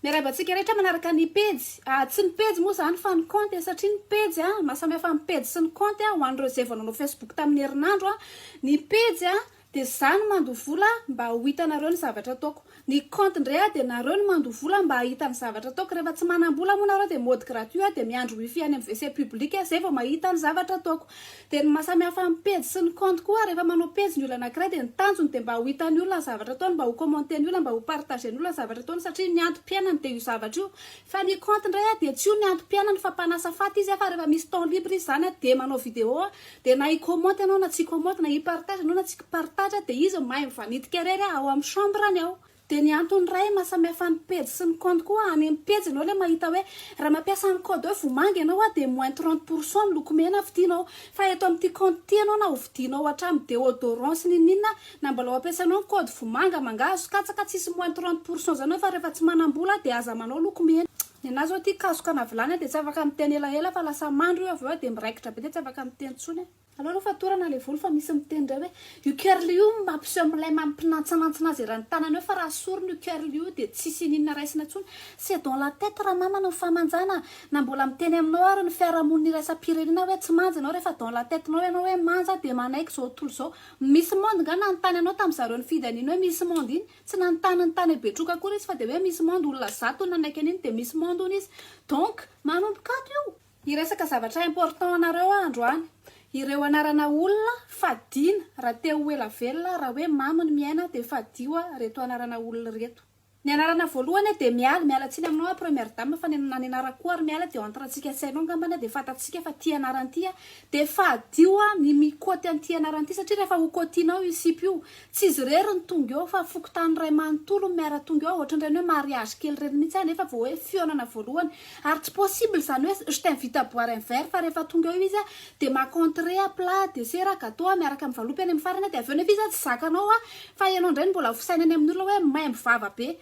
Miarahaba antsika rehetra manaraka ny pejy, tsy ny pejy moa izany fa ny compte satria ny pejy a, maha samy hafa ny pejy sy ny compte a, ho an'ireo izay vao nanao facebook tamin'ny herinandro a, ny pejy a dia za no mandoa vola mba ho hitanareo ny zavatra ataoko, ny compte indray a dia nareo no mandoa vola mba hahita ny zavatra ataoko, rehefa tsy manam-bola moa nareo dia mode gratuit a dia miandry wifi any amin'ny WC public zay vao mahita ny zavatra ataoko. Dia ny maha samy hafa ny pejy sy ny compte koa, rehefa manao pejy ny olona anankiray dia ny tanjony dia mba ho hitan'ny olona ny zavatra ataony, mba ho commenter-n'ny olona, mba ho partager-n'ny olona ny zavatra ataony satria ny antom-piainany dia io zavatra io. Fa ny compte indray dia tsy io ny antom-piainany fa mpanasa faty izy fa rehefa misy temps libre izy izany dia manao vidéo dia na hi-commente ianao na tsy hi-commente, na hi-partage ianao na tsy hi-partage dia izy mahay mivanitika irery ao amin'ny chambre-ny ao. Dia ny antony iray mahasamihafa ny pejy sy ny kaonty koa, any amin'ny pejy ianao ilay mahita hoe raha mampiasa ny code hoe vomanga ianao a dia moins 30 pourcent ny lokomena vidinao, fa eto amin'ity kaonty ity ianao na hovidinao hatramin'ny déodorant sy n'inon'inona na mbola ho ampiasainao ny code vomanga, mangahazo, katsaka tsisy moins 30 pourcent izany hoe fa rehefa tsy manam-bola dia aza manao lokomena. Ny anah zao ity kasoka na vilany a dia tsy afaka miteny elaela fa lasa mandry io avy eo a dia miraikitra be dia tsy afaka miteny intsony a. Aleo aloha fatorana ilay volo fa misy miteny indray hoe io curly io mampiseho milay mampinantsinantsina azy eran'ny tanana eo fa raha asorina io curly io dia tsisy ininona raisina intsony. C'est dans la tête ramama ny famanjana na mbola miteny aminao ary ny fiarahamonina iraisam-pirenena hoe tsy manja ianao rehefa dans la tête-nao ianao hoe manja dia manaiky izao tontolo izao. Miss Monde nga nanontany anao tamin'ny zareo nifidy an'iny hoe Miss Monde iny? Tsy nanontany ny tany Betroka akory izy fa dia hoe Miss Monde olona 100 no nanaiky an'iny dia Miss Monde hono izy. Donc manomboka ato io. Hiresaka zavatra important anareo aho androany. Ireo anarana olona fadiana raha te ho ela velona raha hoe mamy ny miaina dia fadio reto anarana olona ireto. Ny anarana voalohany dia Mialy, miala tsiny aminao aho première dame fa ny anarako koa ary Mialy dia entre antsika sy hainao angambany dia fantatsika fa ity anarana ity dia fadio ny mikoty an'ity anarana ity satria rehefa ho kotianao io sipa io tsy izy irery no tonga eo fa fokontany iray manontolo no miara tonga eo ohatran'ireny hoe mariage kely ireny mihitsy nefa vao hoe fihaonana voalohany Ary tsy possible izany hoe je t'invite à boire un verre fa rehefa tonga eo izy dia maka entrée, plat, dessert, gâteau miaraka amin'ny valopy any amin'ny farany dia avy eo nefa izy tsy zakanao fa ianao indray no mbola ho fisainany amin'ny olona hoe maimbo vava be.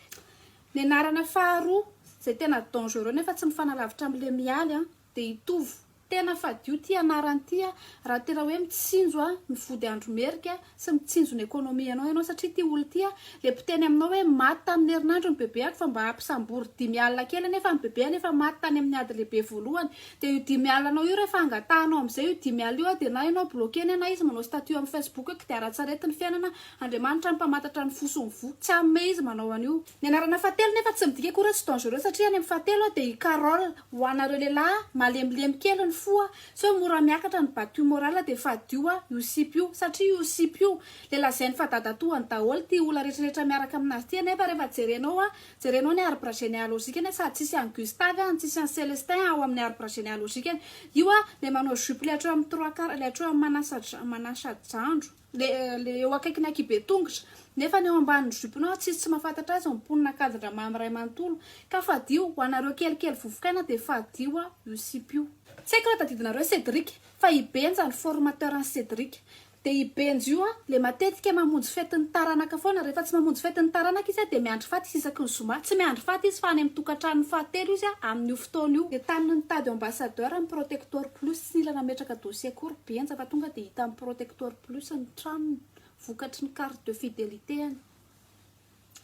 Ny anarana faharoa izay tena dangereux nefa tsy mifanalavitra amin'ilay mialy dia i Tovo. Tena fadio ity anarana ity raha tena hoe mitsinjo ny vody andro merika sy mitsinjo ny économie anao ianao satria ity olona ity le mpiteny aminao hoe maty tamin'ny herinandro ny bebeako fa mba ampisambory 50 kely nefa ny bebeany efa maty tany amin'ny ady lehibe voalohany dia io 50 anao io rehefa angatahanao amin'izay io 50 io dia na ianao bloquer-ny na izy manao statut amin'ny Facebook hoe kodiaran-tsarety ny fiainana, Andriamanitra no mpamantatra ny fo sy ny voa, tsy hanome izy manao an'io. Ny anarana fahatelo nefa tsy midika akory hoe tsy dangereux satria any amin'ny fahatelo dia i Carole, ho anareo lehilahy malemilemy kely ny fo tsy hoe mora miakatra ny battu moral dia fadio io sipa io satria io sipa io le lazainy fa dadatoany daholo ity olona retraretra miaraka aminazy ity nefa rehefa jerenao jerenao ny arbre généalogique ny sady tsisy an'i Gustave no tsisy an'i Celestin ao amin'ny arbre généalogique io le manao jupe le hatreo amin'ny trois quart le hatreo amin'ny manasa manasa-jandro. Le le eo akaikin'ny ankibe tongotra. Nefa ny eo ambanin'ny jupe-nao tsisy tsy mahafantatra azy ny mponina Ankadindramamy iray manontolo. Ka fadio, ho anareo kelikely vovokaina dia fadio io sipa io. Tsy haiko raha tadidinareo Cédric, fa i Benja ny formateur an'i Cédric. Dia i Benja io an, le matetika mamonjy fetin'ny taranaka foana, rehefa tsy mamonjy fetin'ny taranaka izy an, dia miandry faty izy isaky ny zoma. Tsy miandry faty izy fa any amin'ny tokantranony fahatelo izy an, amin'io fotoana io. Dia tany nitady ambassadeur ny Protector Plus, tsy nila nametraka dossier akory Benja fa tonga dia hita amin'ny Protector Plus ny tranony, vokatry ny carte de fidélité-ny.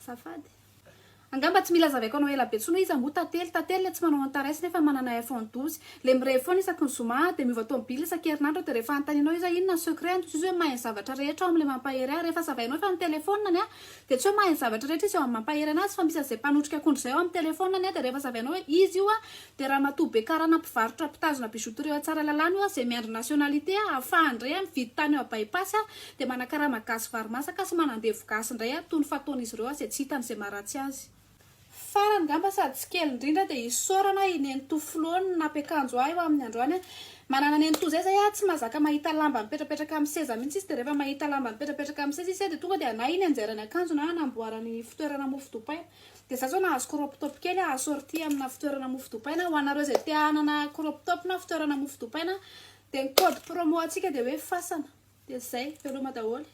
Azafady. Angamba tsy mila azavaiko anao ela be intsony hoe iza moa Tantely. Tantely le tsy manao antares nefa manana iPhone 12. Le mirevy foana isaky ny zoma dia miova tomobile isan-kerinandro dia rehefa anontanianao izy hoe inona ny secret-ny dia izy hoe mahay ny zavatra rehetra ao amin'ilay mampahery ahy. Rehefa azavainao efa ny telephone-ny dia tsy hoe mahay ny zavatra rehetra izy ao amin'ny mampahery anazy fa misy an'izay mpanotrika akondro izay ao amin'ny telephone-ny dia rehefa azavainao hoe izy io Dia ramatoa be karana mpivarotra mpitazona bijouterie ao Tsaralalàna io izay miandry nationalité ahafahany indray mividy tany ao By-pass dia manakarama gasy vary masaka sy manandevo gasy indray toy ny fataon'izy ireo izay tsy hitany izay maharatsy azy. Farany ngamba sady tsy kely indrindra dia isaorana i Nenitoa Flo no nampiakanjo ahy ho amin'ny androany. Manana nenitoa izay izay aho tsy mahazaka mahita lamba mipetrapetraka amin'ny seza mihitsy izy dia rehefa mahita lamba mipetrapetraka amin'ny seza izy dia tonga dia na iny anjairany akanjo na anamboarany fitoerana mofo dipaina. Dia za zao nahazo crop top kely assorti amina fitoerana mofo dipaina, ho anareo izay te hanana crop top na fitoerana mofo dipaina dia ny code promo antsika dia hoe fasana, dia zay, veloma daholo.